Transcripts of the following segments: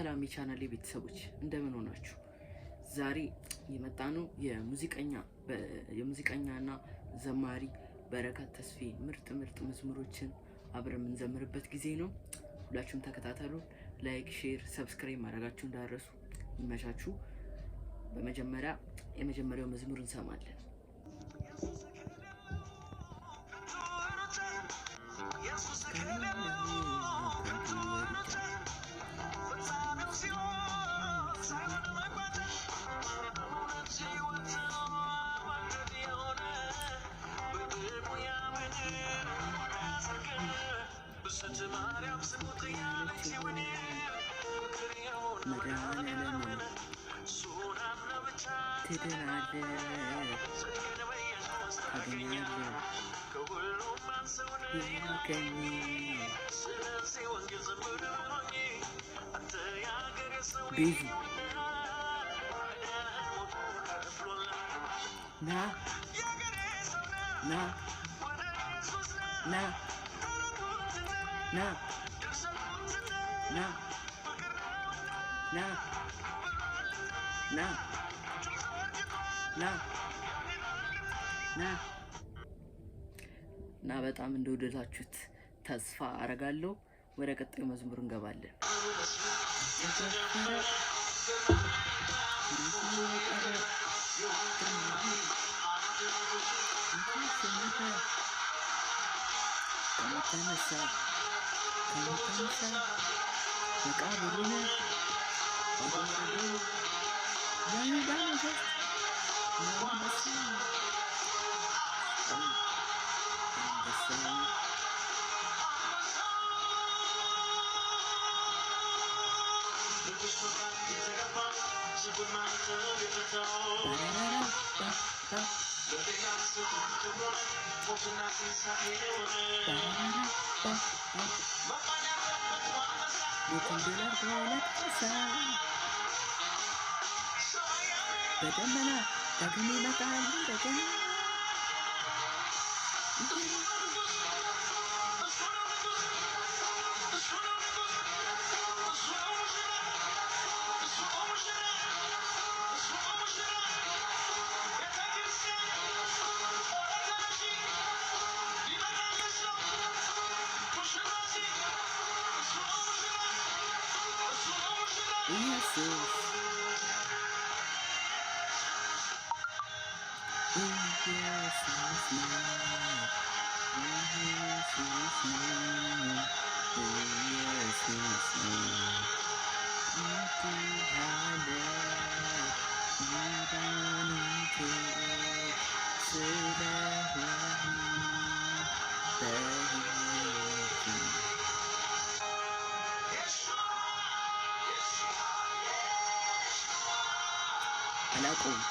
ሰላም የቻናሌ ቤተሰቦች፣ እንደምን ሆናችሁ? ዛሬ የመጣነው የሙዚቀኛና ዘማሪ በረከት ተስፌ ምርጥ ምርጥ መዝሙሮችን አብረን የምንዘምርበት ጊዜ ነው። ሁላችሁም ተከታተሉ። Like፣ share፣ subscribe ማድረጋችሁ እንዳትረሱ። ይመቻችሁ። በመጀመሪያ የመጀመሪያው መዝሙር እንሰማለን። መድኃኒዓለም ትድናለህ፣ ታገኛለህ ይገኝ። ቤዙ ና ና ና ና ና ና ና ና ና እና በጣም እንደወደዳችሁት ተስፋ አረጋለሁ። ወደ ቀጣዩ መዝሙር እንገባለን። ከሞት ተነሳ፣ መቃብሩን አወረደው፣ የይሁዳ ነገሥት አንበሳ አንበሳ። ሞትን ድል አድርጎ ለተነሳ፣ በደመና ዳግም ይመጣል እንደገና። ኢየሱስ ኢየሱስ ነው፣ ኢየሱስ ነው፣ ኢየሱስ ነው። እወድሃለሁ መድኃኒቴ ስለሆንክ በሕይወቴ። አላውቀውም።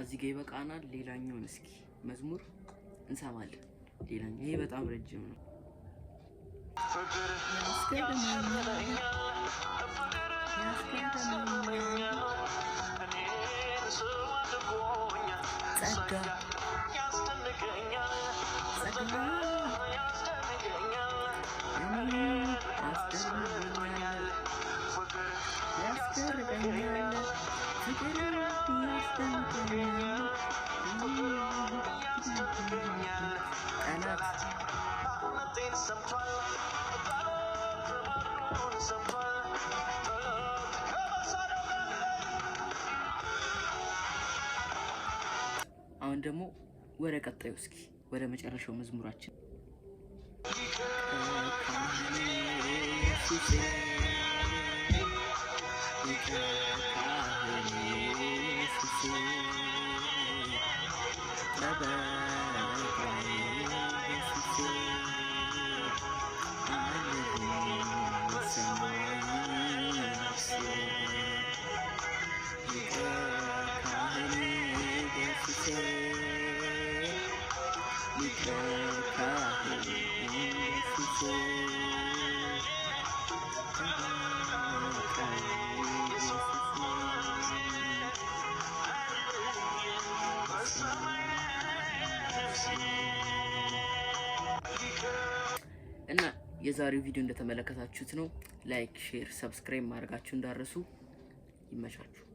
እዚህ ጋ ይበቃናል። ሌላኛውን እስኪ መዝሙር እንሰማለን። ሌላኛው ይሄ በጣም ረጅም ነው። ያስገርመኛል፣ ያስገርመኛል፣ ጸጋ ጸጋ ያስገርመኛል፣ ያስገርመኛል፣ ፍቅር ያስደንቀኛል። ጠላት አሁን ደግሞ ወደ ቀጣዩ እስኪ ወደ መጨረሻው መዝሙራችን። ኢየሱሴ ሊቀ ካህኔ ኢየሱሴ ጠበቃዬ ኢየሱሴ አለልኝ ሰማይ ነፍሴ፣ ሊቀ ካህኔ ኢየሱሴ፣ ሊቀ ካህኔ ኢየሱሴ። እና የዛሬው ቪዲዮ እንደተመለከታችሁት ነው። Like፣ share፣ subscribe ማድረጋችሁ እንዳትረሱ። ይመቻችሁ።